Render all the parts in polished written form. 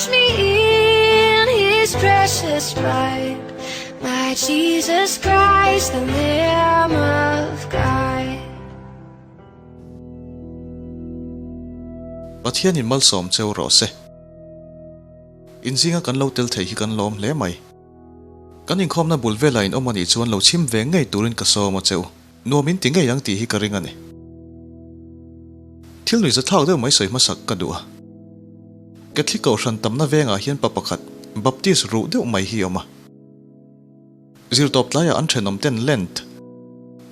Wash me in his precious blood. My Jesus Christ, the Lamb of God. Pathianin malsawm cheu rawh se. Inzinga kan lo tel thei hi kan lawm hle mai. Kan inkhawmna bul velah in awm anih chuan lo chhim ve ngei turin ka sawm a che u. Nuam in ti ngei ang tih hi ka ring a ni. Thil nuihza thlak deuh mai sawi hmasak ka duh a. Catholic kohhran tamna vengah hian pa pakhat Baptist ruh deuh mai hi a awm a. Zirtawp tlaiah an thenawm ten Lent,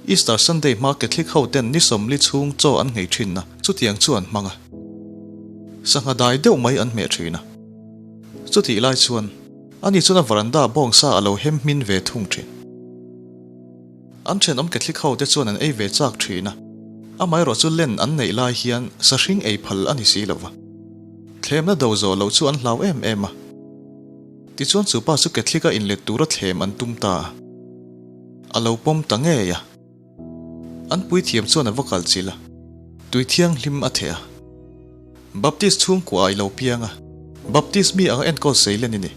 Easter Sunday hma Catholic ho ten ni sawmli chhung chaw an nghei thin a, chutiang chu an hmang a. Sangha dai deuh mai an hmeh thin a. Chutih lai chuan ani chuan a veranda bawngsa a lo hem hmin ve thung thin. An thenawm Catholic ho te chuan an ei ve chak thin a, amaherawh chu len an neih lai hian sahring ei phal a ni si lo va. Thlemna do zawh loh chu an hlau em em a. Tichuan chu pa chu Catholic a inlet tura thlem an tum ta a, a lo pawm ta ngei a. An puithiam chuan a va kal chilh a, tui thianghlim a theh a. Baptist chhungkua ah i lo piang a, Baptist mi anga enkawl seilen i ni.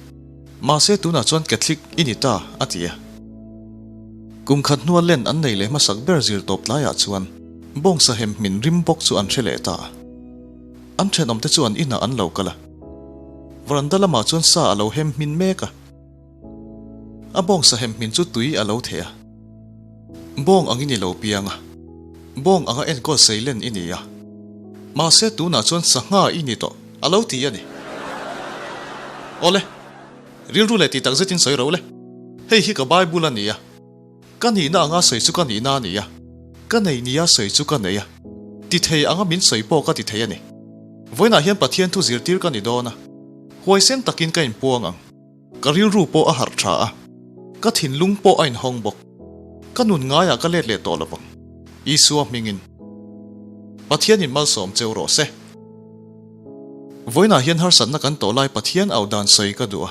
Mahse tunah chuan Catholic i ni ta, a ti a. Kum khat hnua len an nei leh hmasak ber zir tawp tlaiah chuan bawngsa hem hmin rim bawk chu an hre leh ta a. An thenawmte chu an inah an lo kal a. Veranda lamah chuan sa a lo hem hmin mek a. A bawngsa hem hmin chu tui a lo theh a. Bawng angin i lo piang a, bawng anga enkawl seilen i ni a. Mahse tunah chuan sangha i ni tawh, a lo ti a ni. Awle, rilru leh tih tak zetin sawi ro le. Hei hi ka Bible a ni a, ka nihna anga sawi chu ka nihna a ni a, ka nei nia sawi chu ka nei a, ti thei anga min sawi pawh ka ti thei a ni. Vawiinah hian Pathian thu zirtir ka ni dawn a, huaisen takin ka inpuang ang. Ka rilru pawh a harh tha a, ka thinlung pawh a inhawng bawk. Ka nun ngaiah ka let leh tawh lo vang. Isua hmingin. Pathianin malsawm cheu rawh se. Vawiinah hian harsatna kan tawh lai Pathian auh dan sawi ka duh a.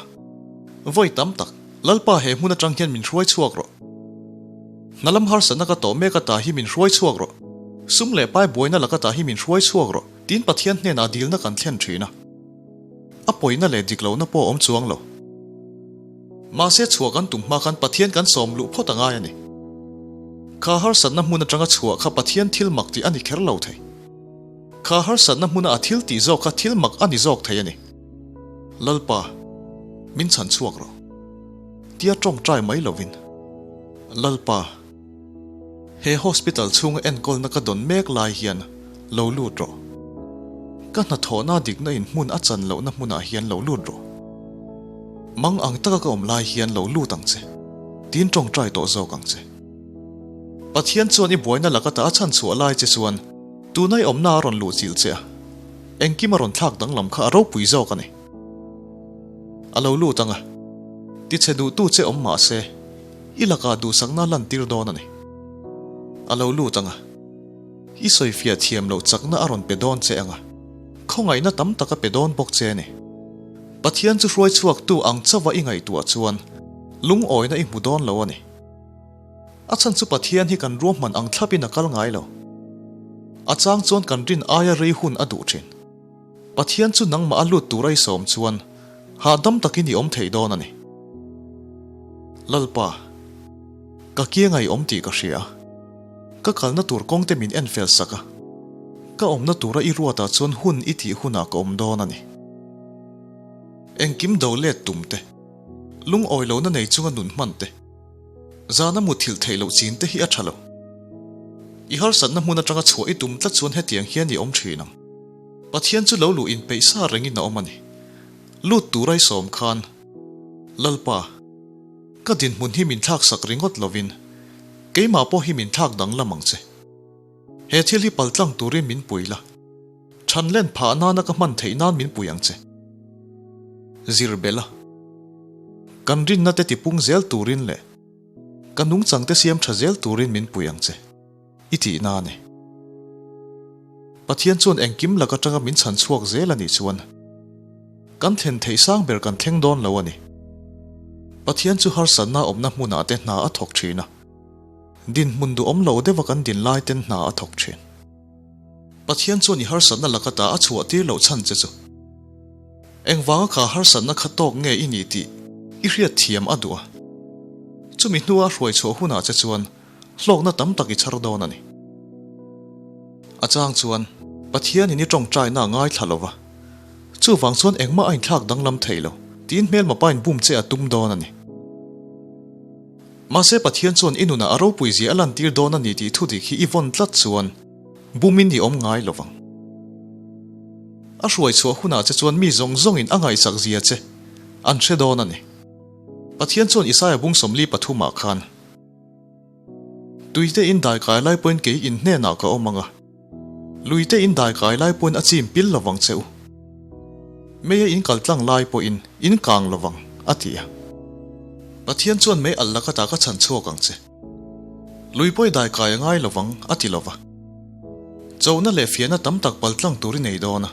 Vawi tam tak, Lalpa he hmun atang hian min hruai chhuak rawh. Hna lam harsatna ka tawh mek ata hi min hruai chhuak rawh. Sum leh pai buaina lak ata hi min hruai chhuak rawh, tiin Pathian hnenah dilna kan thlen thin a. A pawina leh dik lohna pawh a awm chuang lo. Mahse chhuah kan tum hma khan Pathian kan sawm luh phawt a ngai a ni. Kha harsatna hmun atanga chhuah kha Pathian thil mak tih a ni kher lo thei. Kha harsatna hmuna a thil tih zawk kha thil mak a ni zawk thei a ni. Lalpa, min chhan chhuak rawh. Tia tawngtai mai lovin, Lalpa, He hospital chhunga enkawlna ka dawn mek lai hian lo lut rawh. Ka hnathawhna dikna in hmun a chan lohna hmunah hian lo lut rawh. Mang ang taka ka awm lai hian lo lut ang che. Tin tawngtai tawh zawk ang che. Pathian chuan i buaina laka ta a chhan chhuah lai che chuan tuna i awmna a rawn luh chilh che a, engkim a rawn thlak danglam kha a ropui zawk a ni. A lo lut ang a, tichhe duhtu che awm mah se, I lakah duhsakna lantir dawn a ni. A lo lut ang a, i sawifiah thiam loh chakna a rawn pe dawn che ang a, khawngaihna tam tak a pe dawn bawk che a ni. Pathian chu hruai chhuaktu ang chauha i ngaihtuah chuan lungawina i hmu dawn lo a ni. A chhan chu Pathian hi kan ruahman ang thlapin a kal ngai lo. A chang chuan kan rin aia rei hun a duh thin. Pathian chu nangmah a lut tur a i sawm chuan hahdam takin i awm thei dawn a ni. Lalpa, ka kianga i awm tih ka hria a, ka kalna tur kawngte min en fel sak a, ka awmna tura i ruatah chuan hun i tih hunah ka awm dawn a ni. Engkim do let tum te, lungawi lohna nei chunga nun hman te, zana muthilh theih loh chin te hi a tha lo. I harsatna hmun atanga chhuah i tum tlat chuan hetiang hian i awm thin ang. Pathian chu lo luh inpeih sa rengin a awm a ni. Lut tura i sawm khan, Lalpa, ka dinhmun hi min thlaksak ringawt lovin, keimah pawh hi min thlak danglam ang che. He thil hi paltlang turin min pui la, thanlen phah nana ka hman theih nan min pui ang che. Zir belh a, kan rinna te tipung zel turin leh ka nungchang te siam tha zel turin min pui ang che. I tihna a ni. Pathian chuan engkim lak atanga min chhan chhuak zel a nih chuan kan thlen theih sang ber kan thleng dawn lo a ni. Pathian chu harsatna awmna hmunah te hna a thawk thin a, dinhmun duhawm lo deuha kan din lai ten hna a thawk thin. Pathian chuan i harsatna laka ta a chhuah tir loh chhan che chu. Engvanga kha harsatna kha tawk nge i nih tih i hriat thiam a duh a. Chumi hnua a hruai chhuah hunah che chuan hlawkna tam tak i chhar dawn a ni. A chang chuan Pathianin i tawngtaina a ngaithla lo va, chuvang chuan engmah a inthlak danglam thei lo tiin hmelma pain bum che a tum dawn a ni. Mahse Pathian chuan i nunah a ropui zia a lantir dawn a ni tih thudik hi i vawn tlat chuan bumin i awm ngai lo vang. A hruai chhuah hunah che chuan mi zawng zawngin a ngaihsak zia che an hre dawn a ni. Pathian chuan Isaia bung 43 ah khan, Tuite in dai kai lai pawhin kei in hnenah ka awm ang a, luite in dai kai lai pawhin a chim pil lo vang che u. Meia in kal tlang lai pawhin in kang lo vang, a ti a. Pathian chuan mei alh laka ta ka chhan chhuak ang che. Lui pawh i dai kai a ngai lo vang, a ti lo va. Chona leh fiahna tam tak pal tlang tur i nei dawn a.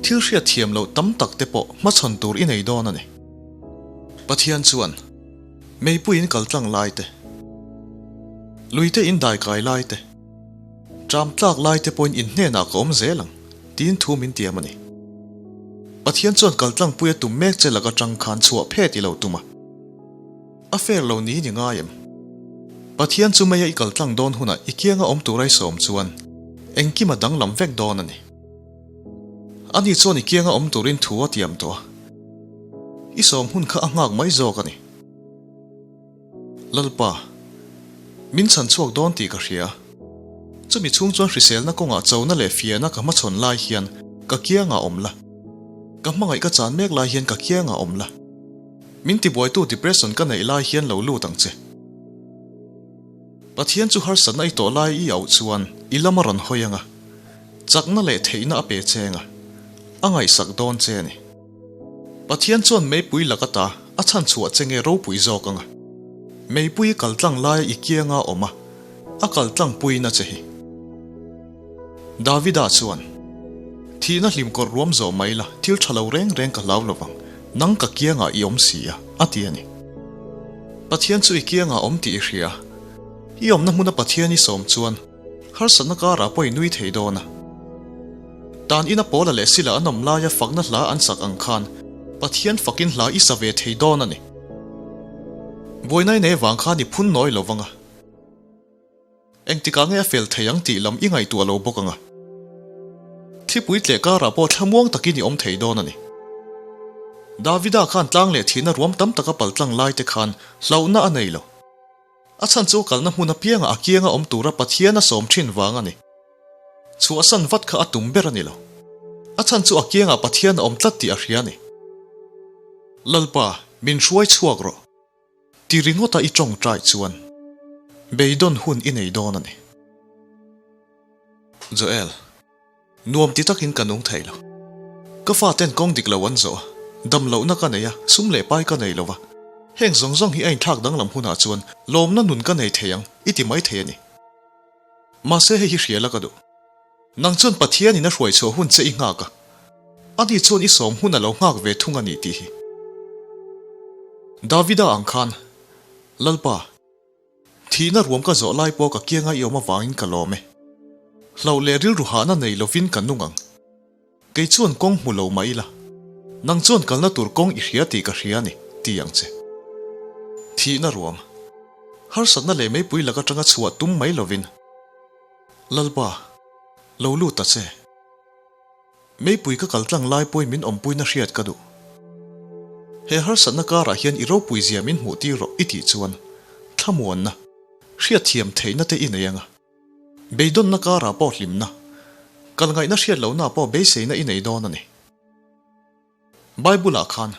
Thil hriat thiam loh tam tak te pawh hmachhawn tur i nei dawn a ni. Pathian chuan. Meipui in kal tlang lai te, lui te in dai kai lai te, ṭam tlak lai te pawhin in hnenah ka awm zel ang, tiin thu min tiam a ni. Pathian chuan kal tlangpui a tum mek che lak aṭang khan chhuah phet i lo tum a. A fair lo niin i ngai em? Pathian chu meia i kal tlang dawn hunah i kianga awm tura i sawm chuan engkim a danglam vek dawn a ni. Ani chuan i kianga awm turin thu a tiam tawh a, i sawm hun kha a nghak mai zawk a ni. Lalpa, min chhan chhuak dawn tih ka hria. Chumi chhung chuan hriselna kawngah chona leh fiahna ka hmachhawn lai hian ka kiangah awm la. Ka hmangaih ka chan mek lai hian ka kiangah awm la. Min tibuaitu depression ka neih lai hian lo lut ang che. Pathian chu harsatna i tawh lai i auh chuan i lam a rawn hawi ang a. Chakna leh theihna a pe cheng a, a ngaihsak dawn che a ni. Pathian chuan meipui lak ata a chhan chhuah che nge ropui zawk ang a, meipui kal tlang laia i kianga awm a, a kal tlang puina che hi. Davida chuan, Thihna hlim kawrh ruam zawh mai la, thil tha lo reng reng ka hlau lo vang, nang ka kiangah i awm si a, a ti a ni. Pathian chu i kiangah awm tih i hria. I awmna hmuna Pathian i sawm chuan, Harsatna karah pawh i nui thei dawn a. Tan ina Paula leh Sila an awm laia fakna hla an sak ang khan Pathian fakin hla i sa ve thei dawn a ni. Buaina i nei vang khan i phun nawi lo vang a. Engtikah nge a fel thei ang tih lam i ngaihtuah lo bawk ang a. Thlipui tleh karah pawh thlamuang takin i awm thei dawn a ni. Davida khan tlang leh thihna ruam tam taka paltlang laite khan hlauhna a nei lo. A chhan chu kalna hmun apiangah a kianga awm tura Pathian a sawm thin vang a ni. Chhuahsan vat kha a tum ber a ni lo. A chhan chu a kiangah Pathian a awm tlat tih a hria a ni. Lalpa, min hruai chhuak rawh. Ti ringawta i tawngtai chuan beidawn hun i nei dawn a ni. Joel. Nuam ti takin ka nung thei lo. Ka faten kawng dik lo an zawh a, dam lohna ka nei a, sum leh pai ka nei lo va. Heng zawng zawng hi a inthlak danglam hunah chuan lawmna nun ka nei thei ang i ti mai thei a ni. Mahse hei hi hria la ka duh. Nang chuan Pathianin a hruai chhuah hun che i nghak a, ani chuan i sawm hun a lo nghak ve thung a ni tih hi. Davida ang khan, Lalpa, Thihna ruam ka zawh lai pawh ka kianga i awm avangin ka lawm e. Hlauh leh rilru hahna nei lovin ka nung ang. Kei chuan kawng hmu lo mah ila, nang chuan kalna tur kawng i hria tih ka hria a ni, ti ang che. Thihna ruam, harsatna leh meipui lak atanga chhuah tum mai lovin, Lalpa, lo lut ta che. Meipui ka kal tlang lai pawhin min awmpuina hriat ka duh. He harsatna karah hian i ropui zia min hmuh tir rawh i tih chuan thlamuanna, hriatthiam theihna te i nei ang a. Beidawnna karah pawh hlimna, kal ngaihna hriat lohna pawh beiseina i nei dawn a ni. Bible-ah khan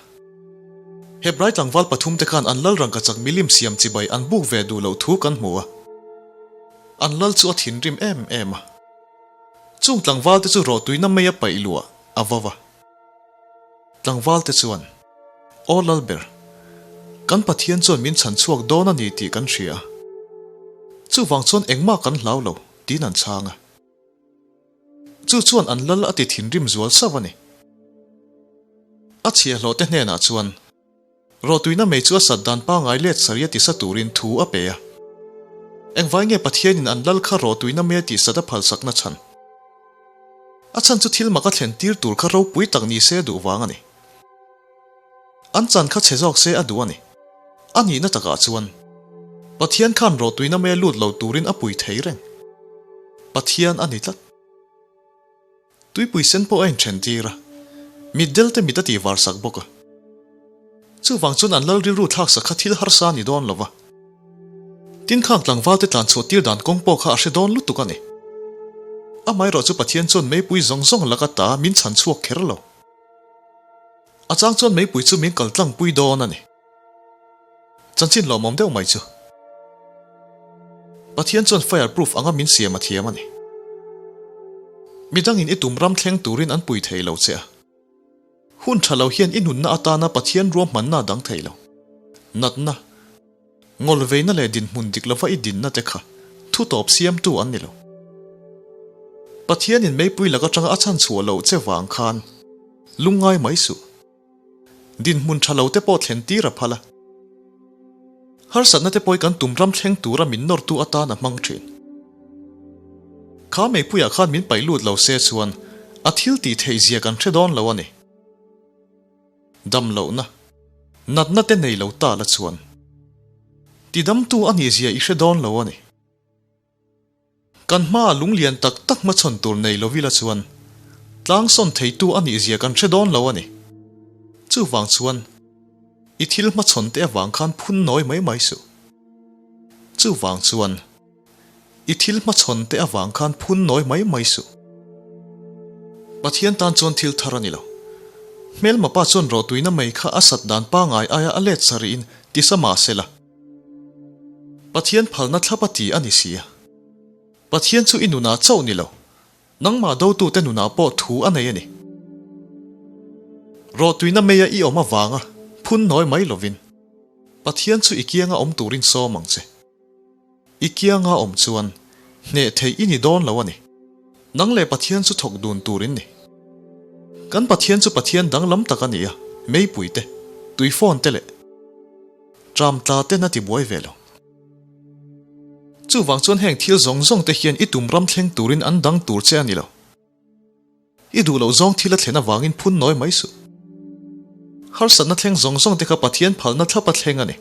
Hebrai tlangval pathumte khan an lal rangkachak milim siam chibai an buk ve duh loh thu kan hmu a. An lal chu a thinrim em em a. Chung tlangvalte chu rawhtuina mei a paih luah a vo va. Tlangvalte chuan, Aw Lalber, kan Pathian chuan min chhan chhuak dawn a ni tih kan hria a. Chuvang chuan engmah kan hlau lo, tiin an chhang a. Chu chuan an lal a ti thinrim zual sauh a ni. A chhiahhlawhte hnenah chuan, Rawhtuina mei chu a sat dan pangngai let saria tisa turin thu a pe a. Engvai nge Pathianin an lal kha rawhtuina mei a tihsat a phalsakna chhan? A chhan chu thil mak a thlen tir tur kha ropui tak ni se duh vang a ni. An chan kha chhe zawk se a duh a ni. A nihna takah chuan Pathian khan rawhtuina mai a lut lo turin a pui thei reng. Pathian a ni tlat. Tuipui sen pawh a inthen tir a, mitdel te mit a tih var sak bawk a. Chuvang chuan an lal rilru thlak sak kha thil harsa a ni dawn lo va. Tin khang tlangval te tlan chhuah tir dan kawng pawh kha a hre dawn lutuk a ni. Amaherawh chu Pathian chuan meipui zawng zawng laka ta min chhan chhuak kher lo. A chang chuan meipui chu min kal tlangpui dawn a ni. Chanchin lawmawm deuh mai chu. Pathian chuan fire proof anga min siam a thiam a ni. Midangin i tum ram thleng turin an pui thei lo che a. Hun tha lo hian i nunna atana Pathian ruahmanna a dang thei lo. Natna, ngawlveina leh dinhmun dik lova i dinna te kha thu tawp siamtu an ni lo. Pathianin meipui lak atanga a chhanchhuah loh che vang khan lungngai mai suh. Dinhmun tha lo te pawh thlen tir a phal a. Harsatna te pawh i kan tum ram thleng tura min nawrtu atan a hmang thin. Kha meipuiah khan min paih lut lo se chuan a thil tih theih zia kan hre dawn lo a ni. Dam lohna, natna te nei lo ta la chuan tidamtu a nih zia i hre dawn lo a ni. Kan hmaah lunglian tak tak hmachhawn tur nei lo ila chuan tlangsawn theitu a nih zia kan hre dawn lo a ni. Chuvang chuan i thil hmachhawn te avang khan phun nawi mai mai suh. Chuvang chuan i thil hmachhawn te avang khan phun nawi mai mai suh. Pathian tan chuan thil thar a ni lo. Hmelma pa chuan rawhtuina mai kha a sat dan pangai aia a let sarih in tisa mah sela. Pathian phalna thlap a ti a ni si a. Pathian chu i nunah chauh ni lo, nangmah dotute nunah pawh thu a nei a ni. Rawhtuina meia i awm avanga phun nawi mai lovin, Pathian chu i kianga awm turin sawm ang che. I kianga awm chuan hneh theih i ni dawn lo a ni. Nang leh Pathian chu thawk dun tur in ni. Kan Pathian chu Pathian danglam tak a ni a, meipui te, tuifawn te leh. Tram tla ten a ti buai ve lo. Chuvang chuan heng thil zawng zawng te hian i tum ram thleng turin an dang tur che a ni lo. I duh loh zawng thil a thlen avangin phun nawi mai suh. Harsatna thleng zawng zawng te kha Pathian phalna thlap a thleng a ni.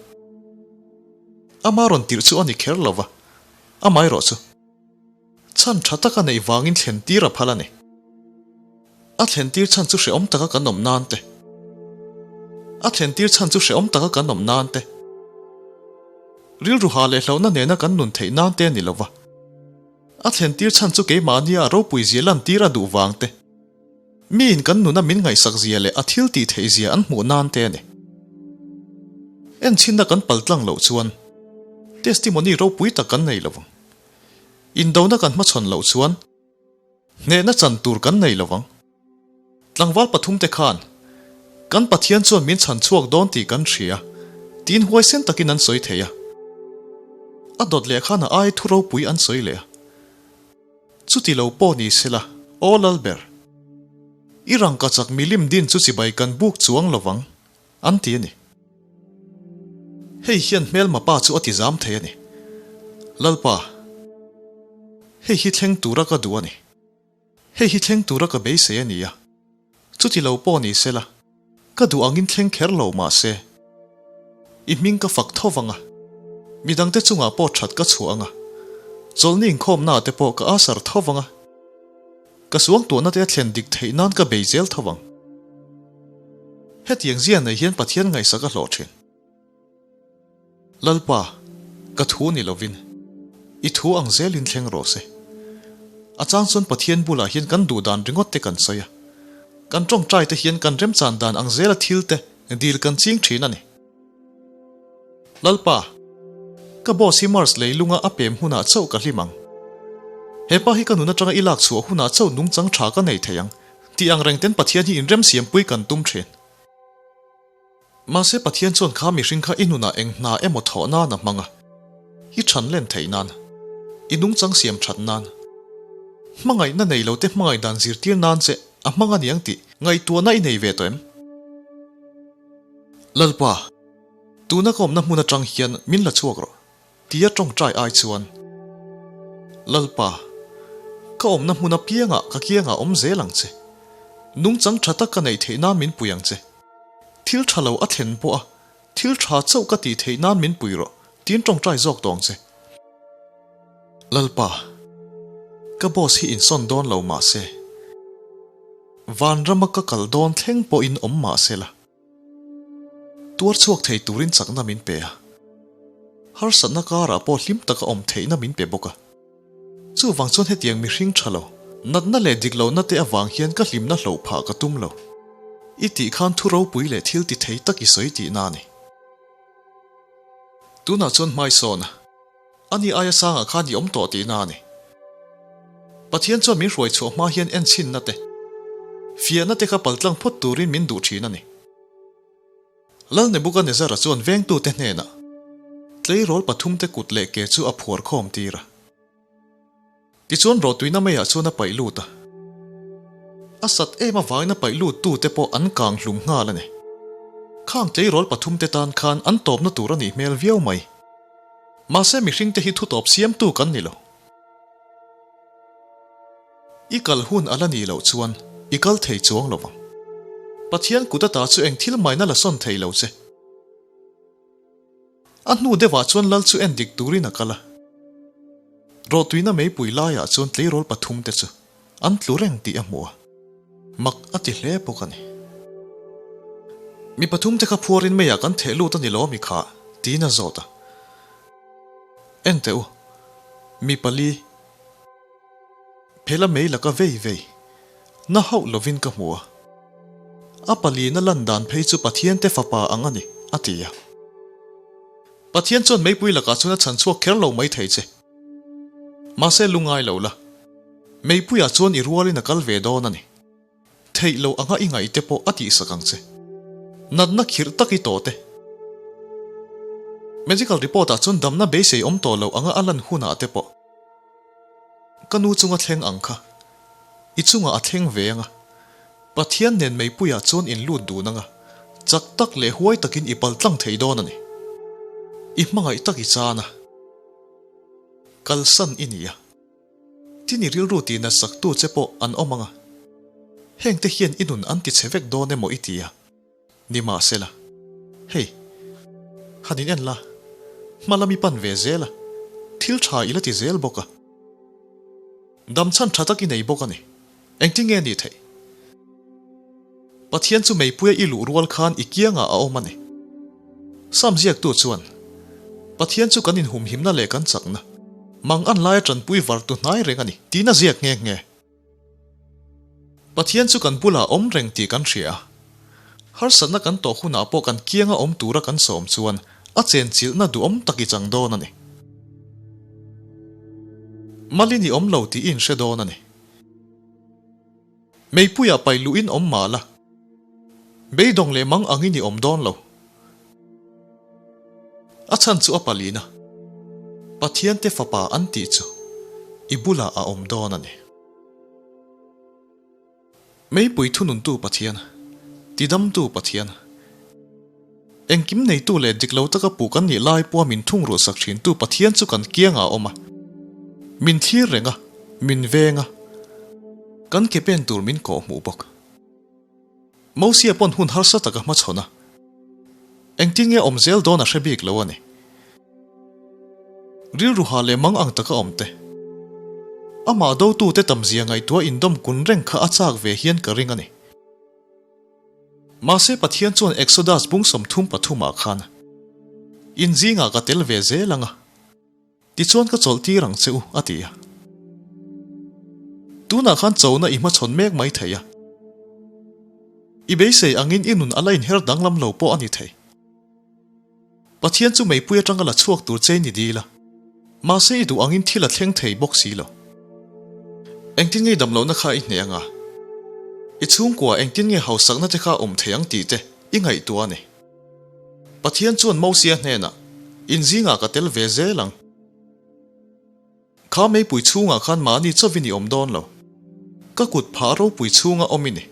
Ama rawn tirh chu a ni kher lo va, amaherawh chu. Chhan tha taka neih vangin thlen tir a phal a ni. A thlen tir chhan chu hrehawm taka kan awm nan te. A thlen tir chhan chu hrehawm taka kan awm nan te. Rilru ha leh hlauhna nena kan nun theih nan te a ni lo va. A thlen tir chhan chu keimahnia a ropui zia lan tir a duh vang te. Miin kan nuna min ngaihsak zia leh a thil tih theih zia an hmuh nan te a ni. Enchhinna kan pal tlang loh chuan testimony ropui tak kan nei lo vang. Indona kan hmachhawn loh chuan hnehna chan tur kan nei lo vang. Tlangval pathumte khan kan Pathian chuan min chhan chhuak dawn tih kan hria tiin huaisen takin an sawi thei a. A dawt leh khan a ai thu ropui an sawi leh a. Chuti lo pawh ni sela, Aw Lalber, i rangkachak milim din chu chibai kan buk chuang lo vang. An ti a ni. Hei hian hmelma pa chu a ti zam thei a ni. Lalpa, hei hi thleng tura ka duh a ni. Hei hi thleng tura ka beisei a ni a. Chuti lo pawh ni sela, ka duh angin thleng kher lo mah se, i hming ka fak tho vang a, midangte chungah pawh that ka chhuah ang a, chawlhni inkhawmnaah te pawh ka asar tho vang a. Ka suangtuahna te a thlen dik theih nan ka bei zel tho ang. Hetiang zia nei hian Pathian ngaihsak a hlawh thin. Lalpa, ka thu ni lovin, i thu ang zelin thleng rawh se. A chang chuan Pathian bulah hian kan duh dan ringawt te kan sawi a. Kan tawngtai te hian kan remchan dan ang zela thil te dil kan ching thin a ni. Lalpa, ka boss hi Mars leilunga a pem hunah chauh ka hlim ang. He pa hi ka nun atanga i lak chhuah hunah chauh nungchang tha ka nei thei ang, tih ang reng ten Pathian hi inremsiampui kan tum thin. Mahse Pathian chuan kha mihring kha i nunah eng hna emaw thawh nan a hmang a, i than len theih nan, i nungchang siam that nan, hmangaihna nei lo te hmangaih dan zirtir nan che a hmang a niang tih ngaihtuahna i nei ve tawh em? Lalpa, tuna ka awmna hmun atang hian min la chhuak rawh, tia tawngtai ai chuan, Lalpa, ka awmna hmun apiangah ka kiangah awm zel ang che. Nungchang tha tak ka neih theih nan min pui ang che. Thil tha lo a thlen pawh a, thil tha chauh ka tih theih nan min pui rawh, tiin tawngtai zawk tawng che. Lalpa, ka boss hi insawn dawn lo mah se, vanrama ka kal dawn thleng pawhin awm mah se la, tuar chhuak thei turin chakna min pe a, harsatna karah pawh hlim taka awm theihna min pe bawk a. Chuvang chuan hetiang mihring tha lo, natna leh dik lohna te avang hian ka hlimna hloh phah ka tum lo. I tih khan thu ropui leh thil ti thei tak i sawi tihna a ni. Tunah chuan hmaisawn a, ani aia sangah khan i awm tawh tihna a ni. Pathian chuan min hruai chhuah hma hian enchhinna te, fiahna te kha paltlang phawt turin min duh thin a ni. Lal Nebukanezzara chuan vengtute hnenah tleirawl pathumte kut leh ke chu a phuar khawm tir a. Tichuan rawhtuina meiah chuan a paih lut a. A sat em avangin a paih luttute pawh an kang hlum nghal a ni. Khang tleirawl pathumte tan khan an tawpna tur a nih hmel viau mai. Mahse mihringte hi thutawp siamtu kan ni lo. I kal hun a la nih loh chuan i kal thei chuang lo vang. Pathian kut ata chu eng thil maina la sawn thei lo che. A hnu deuhah chuan lal chu en dik turin a kal a. Rawhtuina meipui laiah chuan tleirawl pathumte chu an tlu reng tih a hmu a, mak a ti hle bawk a ni. Mi pathumte kha phuarin meiah kan theh lut a ni lo ami kha? tiin a zawt a. En teh u, mi pali. Phela mei laka vei vei, na hauh lovin ka hmu a. A palina lan dan phei chu Pathian te fapa ang a ni, a ti a. Pathian chuan meipui lakah chuan a chhan chhuak kher lo mai thei che. Mahse lungai lo la, meipuiah chuan i rualin a kal ve dawn a ni. Theih loh anga i ngaih te pawh a tihsak ang che. Natna khirh tak i tawh te. Medical report ah chuan damna beisei awm tawh loh anga a lan hunah te pawh. Ka nu chunga thleng ang kha. I chungah a thleng ve anga. Pathian nen meipuiah chuan in lut dun anga. Chak tak leh huai takin i pal tlang thei dawn a ni. I hmangaih tak i chan a. Kalsan i ni a. Tin i rilru tih natsaktu che pawh an awm anga. Hengte hian i nun an ti chhe vek dawn emaw i ti a. Nimahsela, hei, han in en la, hma lam i pan ve zel a, thil tha i la ti zel bawk a. Dam chhan tha tak i nei bawk a ni. Engtin nge ni theih? Pathian chu meipuia i luh rual khan i kiangah a awm a ni. Sam ziaktu chuan, Pathian chu kan inhumhimna leh kan chakna, mang an laia tanpui vartu hnai reng a ni, tiin a ziak nghe nghe. Pathian chu kan bulah awm reng tih kan hria a. Harsatna kan tawh hunah pawh kan kianga awm tura kan sawm chuan a chenchilhna duhawm tak i chang dawn a ni. Malin i awm lo tih i inhre dawn a ni. Meipuiah paih luhin awm mah la, beidawng leh mang angin i awm dawn lo. A chhan chu a palina, Pathian te fapa an tih chu i bulah a awm dawn a ni. Meipui thununtu Pathian, tidamtu Pathian, engkim neitu leh dik lo taka puh kan nih lai pawha min thungrulhsak thintu Pathian chu kan kiangah a awm a, min thlir reng a, min veng a, kan ke pen tur min kawhhmuh bawk. Mosia pawn hun harsa taka hmachhawn a, engtin nge awm zel dawn a hre bik lo a ni. Rilru ha leh mang ang taka awm te, amah dotute tamzia ngaihtuah indawm kun reng kha a chak ve hian ka ring a ni. Mahse Pathian chuan Exodus bung 33 ah khan, In zingah ka tel ve zel ang a, Tichuan ka chawlh tir ang che u, a ti a. Tunah khan chona i hmachhawn mek mai thei a. I beisei angin i nun a la inher danglam lo pawh a ni thei. Pathian chu meipui atanga la chhuak tur che i ni dil a, mahse i duh angin thil a thleng thei bawk si lo. Engtin nge i damlohna kha i hneh anga? I chhungkua engtin nge hausakna te kha awm thei ang tih te i ngaihtuah a ni. Pathian chuan Mosia hnenah, In zingah ka tel ve zel ang. Kha meipui chhungah khan mahni chawvin i awm dawn lo. Ka kut phah ropui chhunga awm i ni.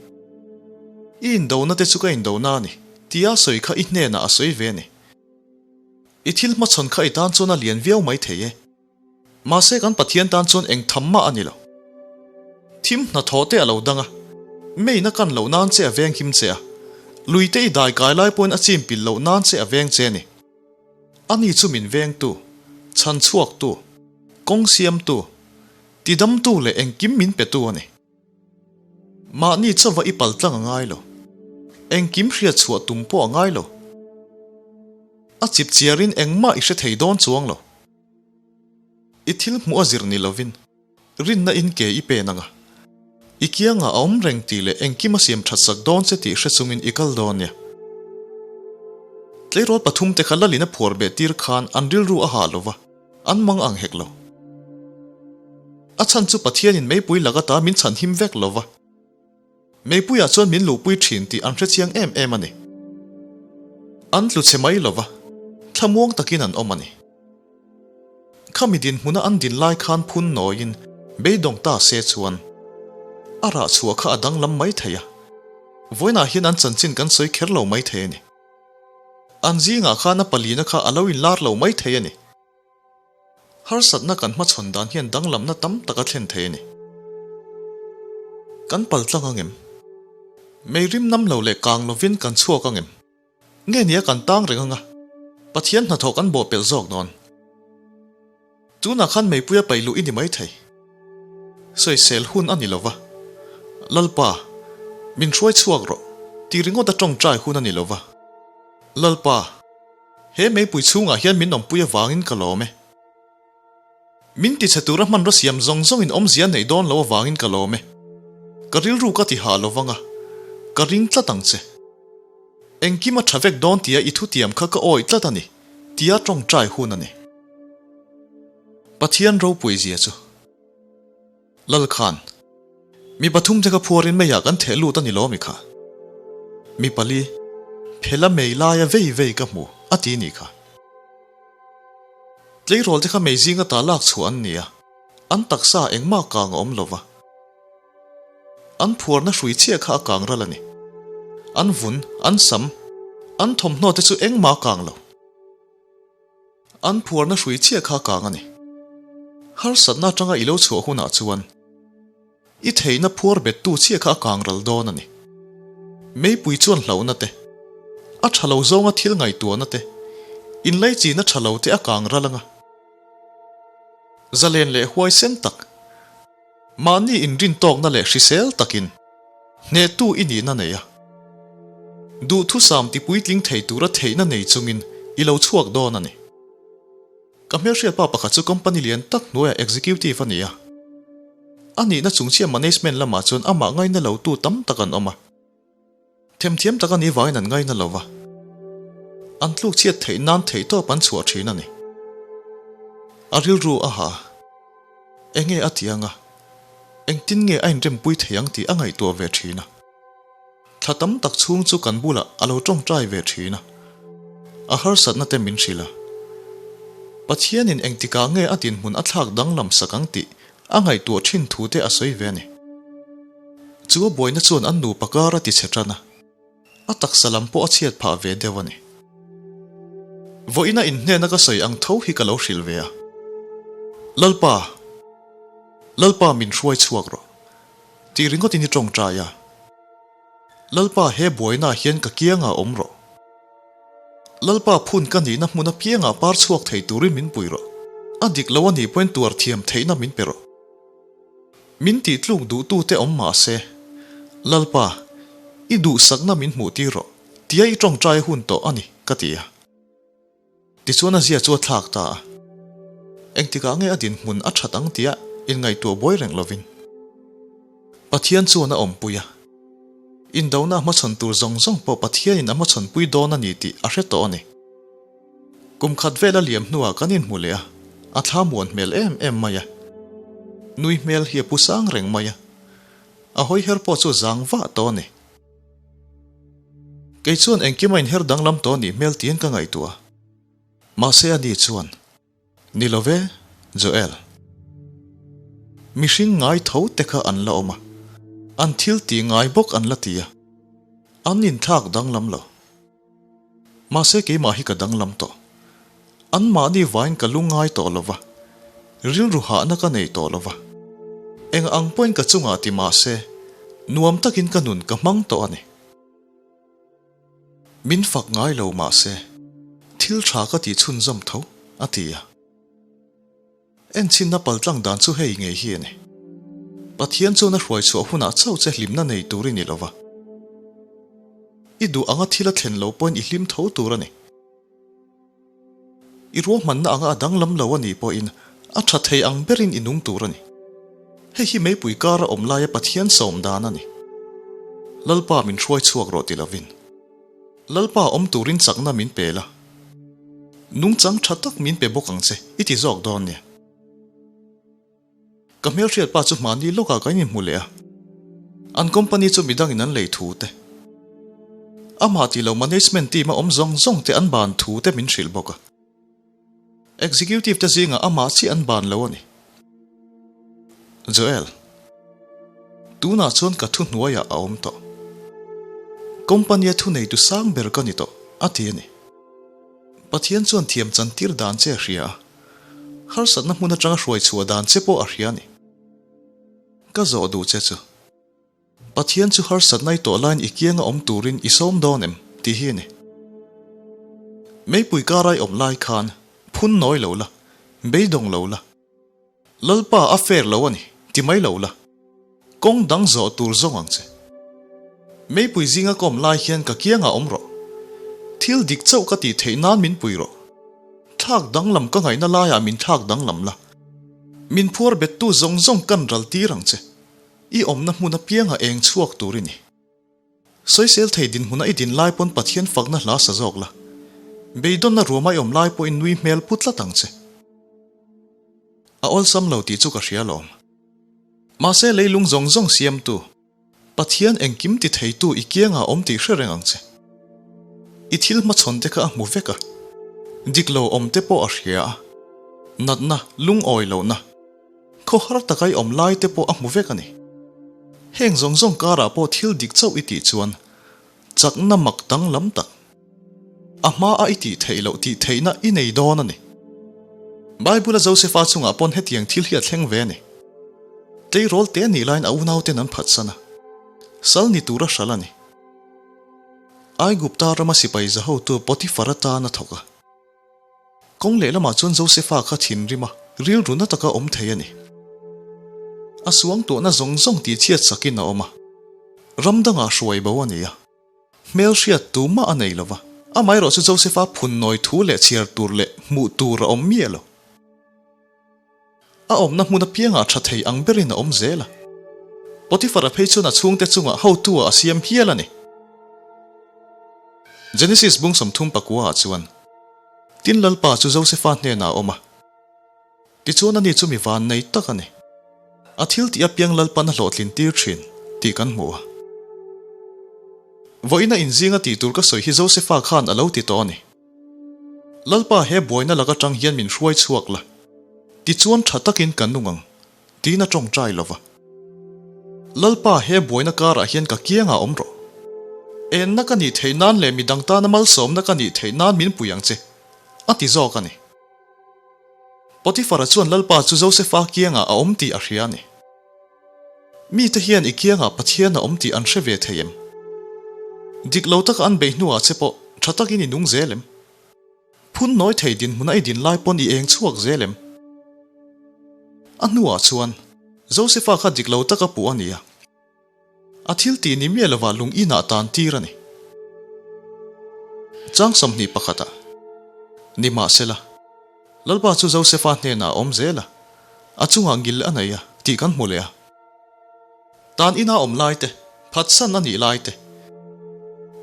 I indona te chu ka indona a ni, tia sawi kha i hnenah a sawi ve a ni. I thil hmachhawn kha i tan chuan a lian viau mai thei e. Mahse kan Pathian tan chuan eng tham mah a ni lo. Thim hnathawh te a lo dang a, meina kan loh nan che a veng him che a. Luite i dai kai lai pawhin a chim pil loh nan che a veng che a ni. Ani chu min vengtu, chhan chhuaktu, kawng siamtu, tidamtu leh engkim min petu a ni. Mahni chauva i pal tlang a ngai lo. Engkim hriat chhuah tum pawh a ngai lo. A chip chiarin engmah i hre thei dawn chuang lo. I thil hmuh a zir ni lovin rinna in ke i pen ang a. I kiangah a awm reng tih leh engkim a siam that sak dawn che tih hre chungin i kal dawn nia. Tleirawl pathumte kha lalin a phuar beh tir khan an rilru a hah lova. An mang ang hek lo. A chhan chu Pathianin meipui lak ata min chhan him vek lo va. Meipuiah chuan min luhpui thin tih an hrechiang em em a ni. An tlu chhe mai lo va, thlamuang takin an awm a ni. Khami dinhmuna an din lai khan phun nawiin beidawng ta se chuan a rah chhuah kha a danglam mai thei a. Vawiinah hian an chanchin kan sawi kher lo mai thei a ni. An zingah khan a palina kha a lo inlar lo mai thei a ni. Harsatna kan hmachhawn dan hian danglamna tam tak a thlen thei a ni. Kan pal tlang ang em? Mei rim nam lo leh kang lovin kan chhuak ang em? Nge nia kan tang reng ang a, Pathian hnathawh kan bawhpelh zawk dawn. Tunah khan meipuia paih luh i ni maithei. Sawisel hun a ni lo va. Lalpa, min hruai chhuak rawh, ti ringawt a tawngtai hun a ni lo va. Lalpa, he meipui chhungah hian min awmpui avangin ka lawm e. Min tichhe tura hmanraw siam zawng zawngin awmzia neih dawn lo avangin ka lawm e. Ka rilru ka ti hah lo vang a, ka ring tlat ang che. Engkim a tha vek dawn tia i thutiam kha ka awih tlat a ni, tia tawngtai hun a ni. Pathian ropui zia chu. Lal khan, Mi pathum te kha phuarin meiah kan theh lut a ni lawmi kha. Mi pali, Phela mei laia vei vei ka hmu, a ti ni kha. Tleirawl te kha mei zinga ta lak chhuah an ni a, an taksa engmah kang a awm lo va. An phuarna hrui chiah kha a kang ral a ni. An vun, an sam, an thawmhnaw te chu engmah a kang lo. An phuarna hrui chiah kha kang a ni. Harsatna atanga i lo chhuah hunah chuan i theihna phuar bettu chiah kha a kang ral dawn a ni. Meipui chuan hlauhna te, a tha lo zawnga thil ngaihtuahna te, inlaichina tha lo te a kang ral ang a. Zalen leh huaisen tak, mahni inrintawkna leh hrisel takin Hnehtu i nihna nei a. Duhthusam tipuitling thei tura theihna nei chungin i lo chhuak dawn a ni. Ka hmelhriat pa pakhat chu company lian tak hnuaiah executive a ni a. A nihna chungchhia management lamah chuan amah ngaina lotu tam tak an awm a. Themthiam tak a nih vangin an ngaina lo va. An tluk chhiat theih nan theihtawp an chhuah thin a ni. A rilru a ha. Enge a ti anga? Engtin nge a inrempui thei ang tih a ngaihtuah ve thin a. Thla tam tak chhung chu kan bulah a lo tawngtai ve thin a. A harsatna te min hrilh a. Pathianin engtikah nge a dinhmun a thlak danglam sak ang tih a ngaihtuah thin thu te a sawi ve a ni. Chu a buaina chuan an nupa kar a ti chhe tan a. A taksa lam pawh a chhiat phah ve deuh a ni. Vawiina inhnena ka sawi ang tho hi ka lo hrilh ve a. Lalpa! Lalpa min hruai chhuak rawh. Tih ringawtin i tawngtai a. Lalpa he buainaah hian ka kiangah awm rawh. Lalpa phun ka nihna hmun apiangah par chhuak thei turin min pui rawh. A dik lo a nih pawhin tuar thiam theihna min pe rawh. Min tihtluk duhtute awm mah se, Lalpa, i duhsakna min hmuhtir rawh, tia i tawngtai hun tawh a ni, ka ti a. Tichuan a zia chu a thlak ta a. Engtikah nge a dinhmun a that ang tia inngaihtuah buai reng lovin Pathian chuan a awmpui a. Indona a hmachhawn tur zawng zawng pawh Pathianin a hmachhawnpui dawn a ni tih a hre tawh a ni. Kum khat vel a liam hnuah kan inhmu leh a, a thla muan hmel em em mai a. Nui hmel hi a pu sang reng mai a, a hawi her pawh chu zang vah tawh a ni. Kei chuan engkim a inher danglam tawh a nih hmel tiin ka ngaihtuah a. Mahse a ni chuan, Ni lo ve, Joel. Mihring ngai tho te kha an la awm a, an thil tih ngai bawk an la ti a, an inthlak danglam lo. Mahse keimah hi ka danglam tawh. Anmahni vain ka lungngai tawh lo va, rilru hahna ka nei tawh lo va. Eng ang pawhin ka chungah ti mahse, nuam takin ka nun ka hmang tawh a ni. Min fak ngai lo mahse, thil tha ka tih chhunzawm tho, a ti a. Enchhinna paltlang dan chu hei ngei hi a ni. Pathian chuan a hruai chhuah hunah chauh che hlimna nei tur i ni lo va. I duh anga thil a thlen lo pawhin i hlim tho tur a ni. I ruahmanna anga a danglam lo a nih pawhin a tha thei ang berin i nung tur a ni. Hei hi meipui kara awm laia Pathian sawm dan a ni. Lalpa min hruai chhuak rawh ti lovin. Lalpa awm turin chakna min pe la. Nungchang tha tak min pe bawk ang che i ti zawk dawn nia. Ka hmelhriat pa chu hmani lawkah kan inhmu leh a, an company chu midangin an lei thu te, amah tih loh management team a awm zawng zawng te an ban thu te min hrilh bawk a. Executive te zingah amah chiah an ban lo a ni. Joel, tunah chuan ka thuhnuaiah a awm tawh. Company-a thuneitu sang ber ka ni tawh, a ti a ni. Pathian chuan thiam chantir dan che a hria a. Harsatna hmun atanga hruai chhuah dan che pawh a hria a ni. Ka zawh duh che chu, Pathian chu harsatna i tawh laiin i kianga awm turin i sawm dawn em? tih hi a ni. Meipui kara i awm lai khan phun nawi lo la, beidawng lo la, Lalpa a fair lo a ni, ti mai lo la. Kawng dang zawh tur zawng ang che. Meipui zinga ka awm lai hian ka kiangah awm rawh. Thil dik chauh ka tih theih nan min pui rawh. Thlak danglam ka ngaihna laiah min thlak danglam la. Min phuar bettu zawng zawng kan ral tir ang che. I awmna hmun apianga eng chhuak tur i ni. Sawisel thei dinhmuna i din lai pawn Pathian fakna hla sa zawk la. Beidawnna ruama i awm lai pawhin nui hmel pu tlat ang che. A awlsam lo tih chu ka hria alawm. Mahse leilung zawng zawng siamtu, Pathian engkim ti theitu i kiangah awm tih hre reng ang che. I thil hmachhawn te kha a hmu vek a, dik lo awm te pawh a hria a, natna, lungawi lohna, Khawhar taka i awm lai te pawh a hmu vek a ni. Heng zawng zawng karah pawh thil dik chauh i tih chuan chakna mak danglam tak, a hma a i tih theih loh tih theihna i nei dawn a ni. Bible-a Josefa chungah pawn hetiang thil hi a thleng ve a ni. Tleirawl te nih laiin a unauten an phatsan a, sal ni tura hralh a ni. Aigupta rama sipai zahotu Potiphar atan a thawk a. Kawng lehlamah chuan Josefa kha thinrim a, rilru na taka awm thei a ni. A suangtuahna zawng zawng tihchhiat sakin a awm a, ram dangah hruai bo a ni a, hmelhriat tumah a nei lo va. Amaherawh chu Josefa phunnawi thu leh chhiar tur leh hmuh tur a awm miah lo. A awmna hmun apiangah tha thei ang berin a awm zel a. Potiphar-a phei chuan a chhungte chungah hotu-ah a siam hial a ni. Genesis bung 34 ah chuan, Tin Lalpa chu Josefa hnenah a awm a, tichuan ani chu mi van nei tak a ni. A thil tih apiang Lalpan a hlawhtlin tir thin tih kan hmu a. Vawiina inzinga tih tur ka sawi hi Josefa khan a lo ti tawh a ni. Lalpa he buaina lak atang hian min hruai chhuak la, tichuan tha takin ka nung ang, tiin a tawngtai lo va. Lalpa he buaina karah hian ka kiangah awm rawh. Enna ka nih theih nan leh midang tana malsawmna ka nih theih nan min pui ang che, a ti zawk a ni. Potifara chuan Lalpa chu Josefa kiangah a awm tih a hria a ni. Mite hian i kiangah Pathian a awm tih an hre ve thei em? Dik lo taka an beih hnuah che pawh tha takin i nung zel em? Phun nawi thei dinhmuna i din lai pawn i eng chhuak zel em? A hnuah chuan Josefa kha dik lo taka puh a ni a. A thil tih ni miah lovah lung inah tan tir a ni. Chang 21 ah, Nimahsela, Lalpa chu Josefa hnenah a awm zel a, a chungah ngil a nei a tih kan hmu leh a. Tan ina awm lai te, phatsan a nih lai te,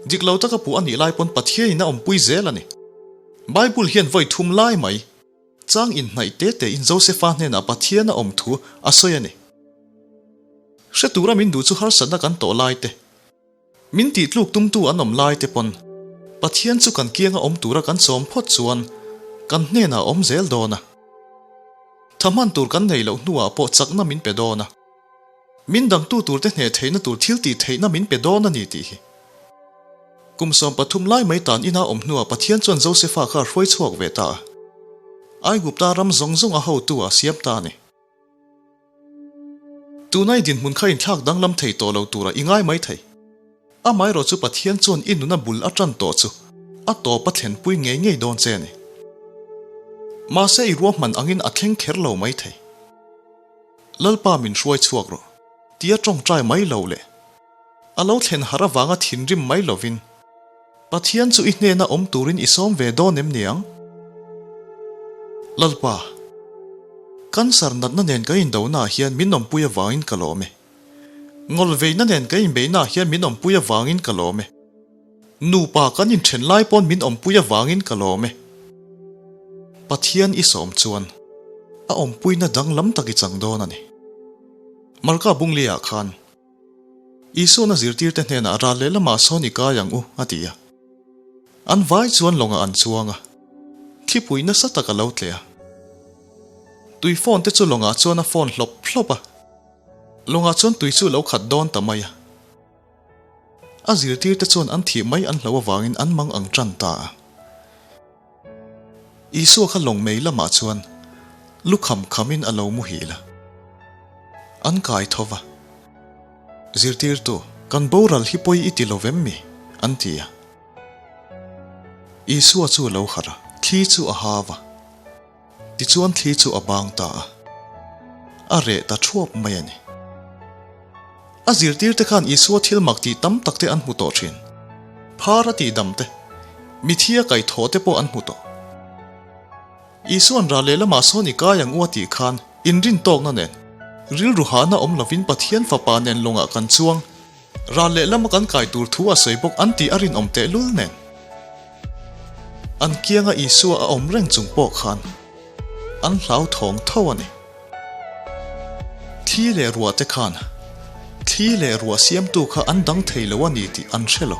dik lo taka puh a nih lai pawn Pathianin a awmpui zel a ni. Bible hian vawi thum lai mai chang inhnaih te tein Josefa hnenah Pathian a awm thu a sawi a ni. Hre tura min duh chu harsatna kan tawh lai te, Min tih tluk tumtu an awm lai te pawn Pathian chu kan kianga awm tura kan sawm phawt chuan kan hnenah a awm zel dawn a. Tha hman tur kan nei loh hnuah pawh chakna min pe dawn a. Min dangtu turte hneh theihna tur thil tih theihna min pe dawn a ni tih hi. Kum 13 lai mai tan ina awm hnuah Pathian chuan Josefa kha a hruai chhuak ve ta a. Aigupta ram zawng zawng a hotu ah a siam ta a ni. Tunai dinhmun kha inthlak danglam thei tawh lo tura i ngai mai thei. Amaherawhchu Pathian chuan i nuna bul a tan tawh chu a tawp a thlenpui ngei ngei dawn che a ni. Mahse i ruahman angin a thleng kher lo maithei. Lalpa min hruai chhuak rawh, tia tawngtai mai lo leh a lo thlen harh avanga thinrim mai lovin Pathian chu i hnena awm turin i sawm ve dawn em niang? Lalpa, cancer natna nen ka indonaah hian min awmpui avangin ka lawm e. Ngawlveina nen ka inbeihnaah hian min awmpui avangin ka lawm e. Nupa kan inthen lai pawn min awmpui avangin ka lawm e. Pathian i sawm chuan a awmpuina danglam tak i chang dawn a ni. Marka Bunglia-ah khan Isuan a zirtirte hnenah ral leh lamah sawn i kai ang u, a ti a. An vai chuan lawngah an chuang a, thlipui nasa tak a lo tleh a. Tui phone te chu lawngah chuan a phone hlawp hlawp a, lawngah chuan tui chu a lo khat dawn ta mai a. A zirtirte chuan an thih mai an hloh avangin an mang ang tan ta a. Isua kha lawng mei lamah chuan lu kham khamin a lo muhil a. An kai tho va. Zirtirtu, kan boral hi pawi i ti lo vem mi? an ti a. Isua chu a lo harh a, thli chu a ha va. Tichuan thli chu a bang ta a, a reh ta thuap mai a ni. A zirtirte khan Isua thil mak tih tam tak te an hmu tawh thin. Phar a tihdam te, mithi a kaihthawh te pawh an hmu tawh. Isua'n ral lehlamah sawn i kai ang u a tih khan inrintawkna nen, rilru hahna awm lovin Pathian Fapa nen lawngah kan chuang, Ral lehlama kan kai tur thu a sawi bawk an tih a rinawm tehlul nen. An kianga Isua a awm reng chung pawh khan an hlauthawng tho a ni. Thli leh ruah te khan thli leh ruah siamtu kha an dang thei lo a ni tih an hre lo.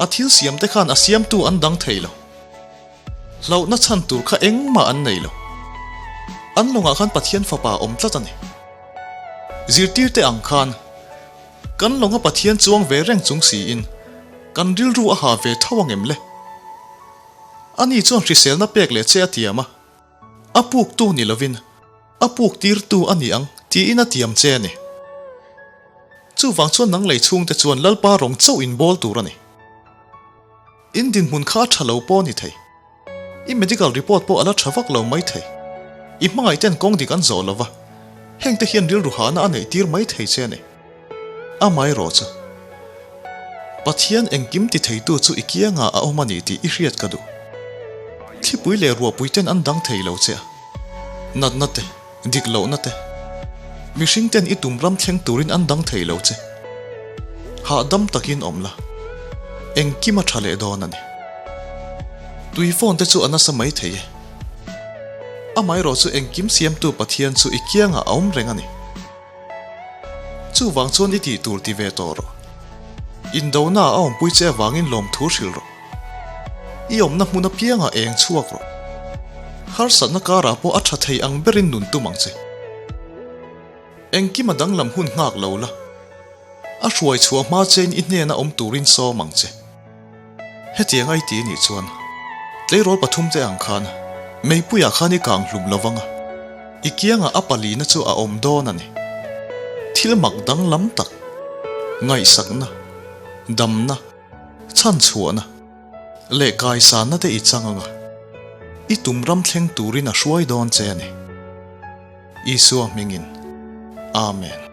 A thil siam te khan a siamtu an dang thei lo. Hlauhna chhan tur kha engmah an nei lo. An lawngah khan Pathian Fapa a awm tlat a ni. Zirtirte ang khan kan lawnga Pathian chuang ve reng chung siin kan rilru a ha ve tho ang em le? Ani chuan hriselna pek leh che a tiam a, a puktu ni lovin a puktirtu a ni ang tiin a tiam che a ni. Chuvang chuan nang lei chhungte chuan Lalpa rawng chauh inbawl tur a ni. In dinhmun kha a tha lo pawh a ni thei. I medical report pawh a la tha vak lo mai thei. I hmangaih ten kawng dik an zawh lo va, hengte hian rilru hahna a neih tir mai thei che a ni. Amaherawh chu, Pathian engkim ti theitu chu i kiangah a awm a ni tih i hriat ka duh. Thlipui leh ruahpui ten an dang thei lo che a, natna te, Dik lohna te. Mihring ten i tum ram thleng turin an dang thei lo che. Hahdam takin awm la. Engkim a tha leh dawn a ni. Tui phone te chu a nasa mai thei e. Amaherawh chu engkim siamtu Pathian chu i kiangah a awm reng a ni. Chuvang chuan i tih tur ti ve tawh rawh. Indona a awmpui che avangin lawmthu hrilh rawh. I awmna hmun apiangah eng chhuak rawh. Harsatna karah pawh a tha thei ang berin nun tum ang che. Engkim a danglam hun nghak lo la. A hruai chhuah hma chein i hnena awm turin sawm ang che. Hetiang a i ti nih chuan tleirawl pathumte ang khan meipuiah khan i kang hlum lo vang a, i kiangah a palina chu a awm dawn a ni. Thil mak danglam tak, ngaihsakna, damna, chhanchhuahna leh kaisanna te i chang ang a, i tum ram thleng turin a hruai dawn che a ni. Isua hmingin. Amen.